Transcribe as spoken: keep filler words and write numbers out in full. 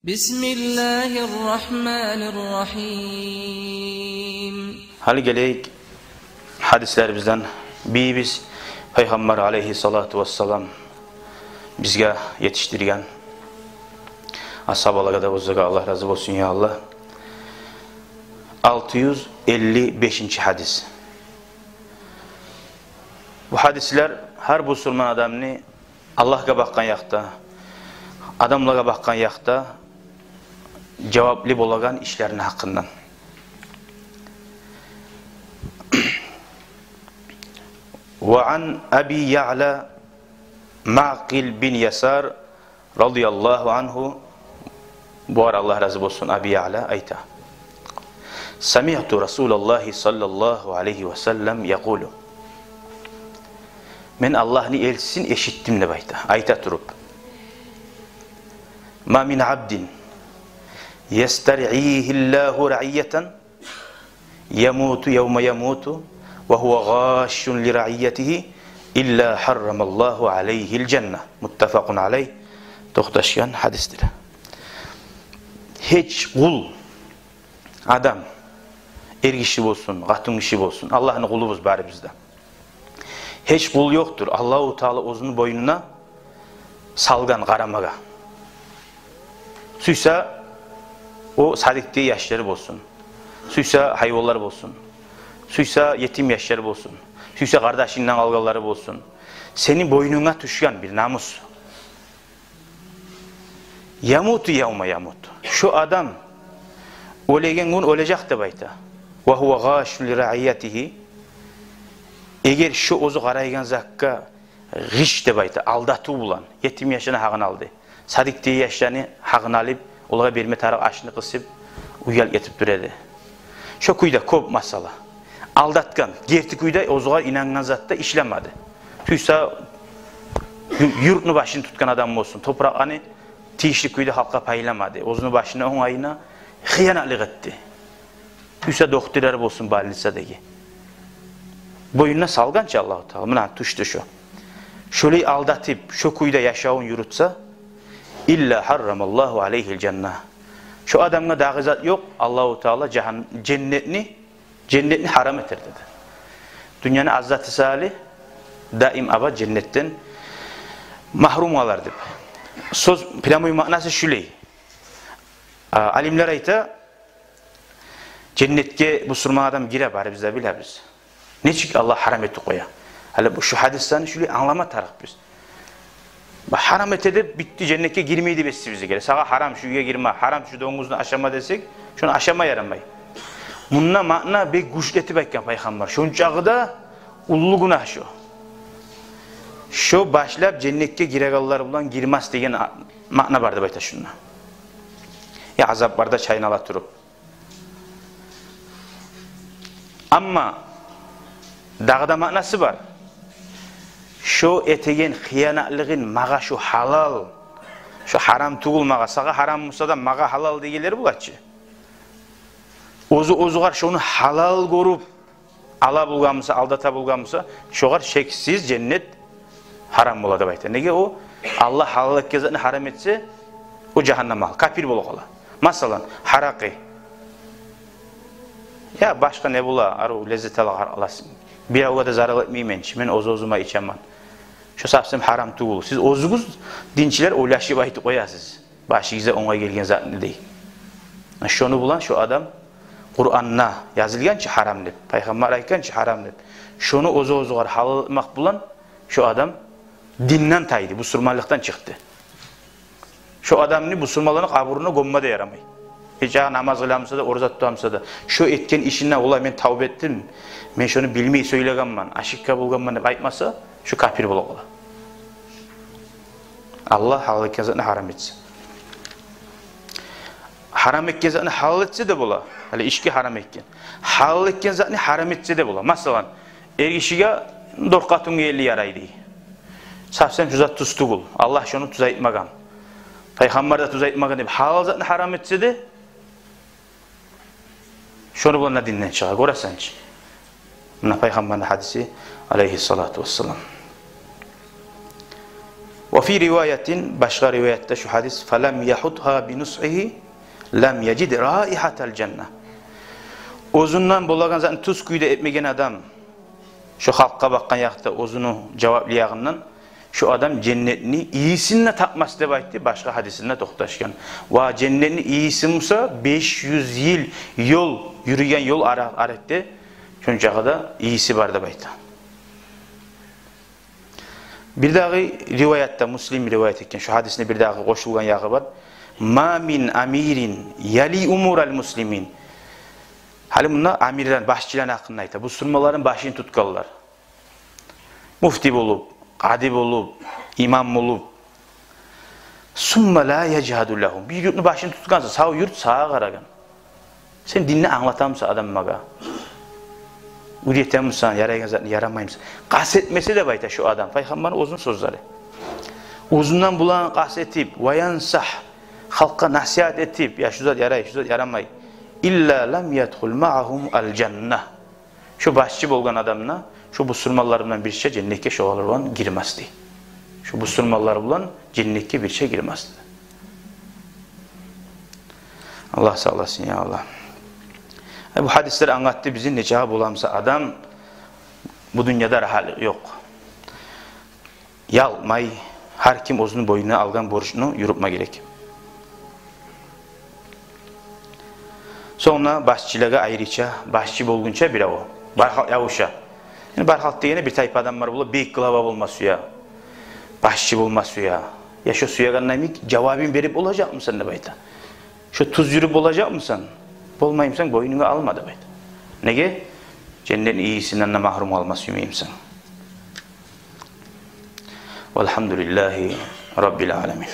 بسم الله الرحمن الرحيم. Гьали гелейик гьадислерибизден. Бийибиз Пайхаммар алейгьиссалату вассалам бизге етишдирген, асгьабалагъа да, оьзлеге Аллагь рази болсун, я Аллагь. Алты юз элли бешинчи гьадис. Бу гьадислер гьар бусурман адамны Аллагьгъа бакъгъан якъда, адамлагъа бакъгъан якъда жаваплы болагъан ишлерини гьакъындан. وعن أبي يعلى معقل بن يسار رضي الله عنه, бугъар Аллагь рази болсун, Аби Яъла айта: سمعت رسول الله صلى الله عليه وسلم يقول. Мен Аллагьны элчисин эшитдим деп айта, айта туруп: ما من عبد يسترعيه الله رعية يموت يوم يموت وهو غاش لرعيته إلا حرم الله عليه الجنة. متفق عليه. Токъташгъан гьадисдир. Гьеч къул адам, эр гиши болсун, къатын гиши болсун, Аллагьны къулубуз барыбыз да. Гьеч къул ёкъдур Аллагьу Таала оьзюню бойнуна салгъан къарамагъа. Сюйсе, о садикдеги яшлары болсун, сюйсе, гьайванлар болсун, сюйсе, етим яшлар болсун, сюйсе, къардашынгдан къалгъанлары болсун, сени бойнунга тюшген бир намус. يموت يوم يموت. Шо адам оьлеген гюн оьлежек деп айта. وهو غاش لرعيته. Эгер шо оьзю къарайгъан затгъа гъиш деп айта, алдатыв булан, етим яшланы гьакъын алды, садикдеги яшланы гьакъын алып, олагъа берме тарыкъ ашны къысып, уялып гетип тура эди. Шо кюйде кёп масъала. Алдатгъан, герти кюйде оьзюгер инангъан затда ишлемеди. Сюйсе, ю-, юртну башын тутгъан адам болсун, топуракъланы тийишли кюйде халкъгъа пайламады. Оьзюню башына, онгайына хыянатлыкъ этди. Сюйсе, дохтурлар болсун, больницадагъы. Бойнуна салгъан чы Аллагьу Таала, муна тюшдю шо. Шолай алдатып, шо кюйде яшавун юрютсе, إلا حرم الله عليه الجنة. Шо адамгъа дагъы зат ёкъ, Аллагьу Таала жагьан-, женнетни, женнетни гьарам этер деди. Дюньяны аз заты саялы даим абад женнетден магьрум къалар деп. Сёз прямой маънасы шулай. А, алимлер айта, женнетге бусурман адам гире, барыбыз да билебиз. Нечик Аллагь гьарам этип къоя? Гьали бу, шу гьадислени шулай англама тарыкъ биз. Бу гьарам эте деп битди, женнетге гирмей деп эсибизге геле. Сагъа гьарам шу уьйге гирме, гьарам шу донгузну ашама десек, шону ашама ярамай. Мунда маъна бек гючлетип айтгъан Пайхаммар. Шончакъы да уллу гюнагь шо. Шо башлап женнетге гирегенлер булан гирмес деген а-, маъна бар деп айта шунда. Я азапларда чайнала туруп. Амма дагъы да маънасы бар. Шо этеген хыянатлыгъын магъа шу гьалал, шу гьарам тюгюл магъа, сагъа гьарам буса да магъа гьалал дегенлер бола чы. Оьзю оьзюгер шону гьалал гёрюп, ала болгъан буса, алдата болгъан буса, шогъар шексиз женнет гьарам бола деп айта. Неге о? Аллагь гьалал этген затны гьарам этсе, о жагьаннам агьлю, капир болуп къала. Масала, гьаракъы. Я башгъа не бола, арив леззет ала, аласыз. Биревге де зарал этмеймен чи, мен оьз-оьзюме ичемен. Шо совсем гьарам тюгюл. Сиз оьзюгюз, динчилер, ойлашып айтып къоясыз. Башыгъызгъа онгай гелген затны дей. Шону булан шо адам, Къуранда язылгъан чы гьарам деп, Пайхаммар айтгъан чы гьарам деп, шону оьзю оьзюгер гьалал этмек булан шо адам динден тайды, бусурманлыкъдан чыкъды. Шо адамны бусурманланы къабуруна гёмме де ярамай. Гьеч намаз къыла буса да, ораза тута буса да, шо этген ишинден: «Олай, мен тавба этдим, мен шону билмей сёйлегенмен, ошибка болгъанман», — деп айтмаса, шо капир болуп къала. Аллагь гьалал этген затны гьарам этсе. Гьарам этген затны гьалал этсе де бола. Гьали ички гьарам этген. Гьалал этген затны гьарам этсе де бола. Масала, эр гишиге дёрт къатынгъа ерли ярай дей. Совсем шу зат тюз тюгюл. Аллагь шону тюз айтмагъан, Пайхаммар да тюз айтмагъан деп, гьалал затны гьарам этсе де, шону булан да динден чыгъа, гёресен чи. Муна Пайхаммарны гьадиси, алейгьиссалату вассалам. Ва фи риваятин, башгъа риваятда шу гьадис: «Фалам яхутгьа бинусгьигьи, лам яжид раигьатал жанна». Оьзюнден болагъан затны тюз кюйде этмеген адам, шо халкъгъа бакъгъан якъда оьзюню жаваплы ягъындан, шо адам женнетни ийисин де тапмас деп айтды, башгъа гьадисинде токъташгъан. Ва женнетни ийиси буса беш юз йыл ёл, юрюген ёл ара-, арекде, шончакъы да ийиси бар деп айта. Бирдагъы риваятда, Муслим риваят этген, шо гьадисине бирдагъы къошулгъан ягъы бар. «Ма мин амирин яли умурал муслимин». Гьали мунда амирлени, башчыланы гьакъында айта. Бусурманланы башын тутгъанлар. Муфти болуп, къади болуп, имам болуп. «Сумма ла яжгьаду лагьум». Бир юртну башын тутгъансан, сав юрт сагъа къарагъан. Сен динни англатамысан адамлагъа? Уьйретемисен, ярайгъан затны, ярамаймысан? Къаст этмесе деп айта шо адам. Пайхаммарны оьзюню сёзлери. Оьзюнден болагъан къаст этип, ва янсагь, халкъгъа насигьат этип, я шу зат ярай, шу зат ярамай. «Илла лам ядхул магьагьумул жанна». Шо башчы болгъан адам да, шо бусурманлар булан бирче женнетге шолар булан гирмес дей. Шо бусурманлар булан женнетге бирче гирмес дей. Аллагь сакъласын, я Аллагь. Э, бу гьадислер англатды бизин, нечакъы боламыса адам, бу дюньяда рагьатлыкъ ёкъ. Ялкъмай, гьар ким оьзюню бойнуна алгъан борчну юрютме герек. Сонг да башчылагъа айрыча, башчы болгъунча бирев, бар халкъ ябуша. Яни бар халкъ дегени бир тайпа адамлар бола, бек глава болма сюе, башчы болма сюе. Я шо сюегенлени йимик жавабын берип болажакъмысан деп айта. Шо тюз юрюп болажакъмысан? Болмаймысан, бойнунга алма деп айта. Неге? Женнетни ийисинден де магьрюм къалма сюймеймисен. Валгьамдулиллагьи раббил аламин.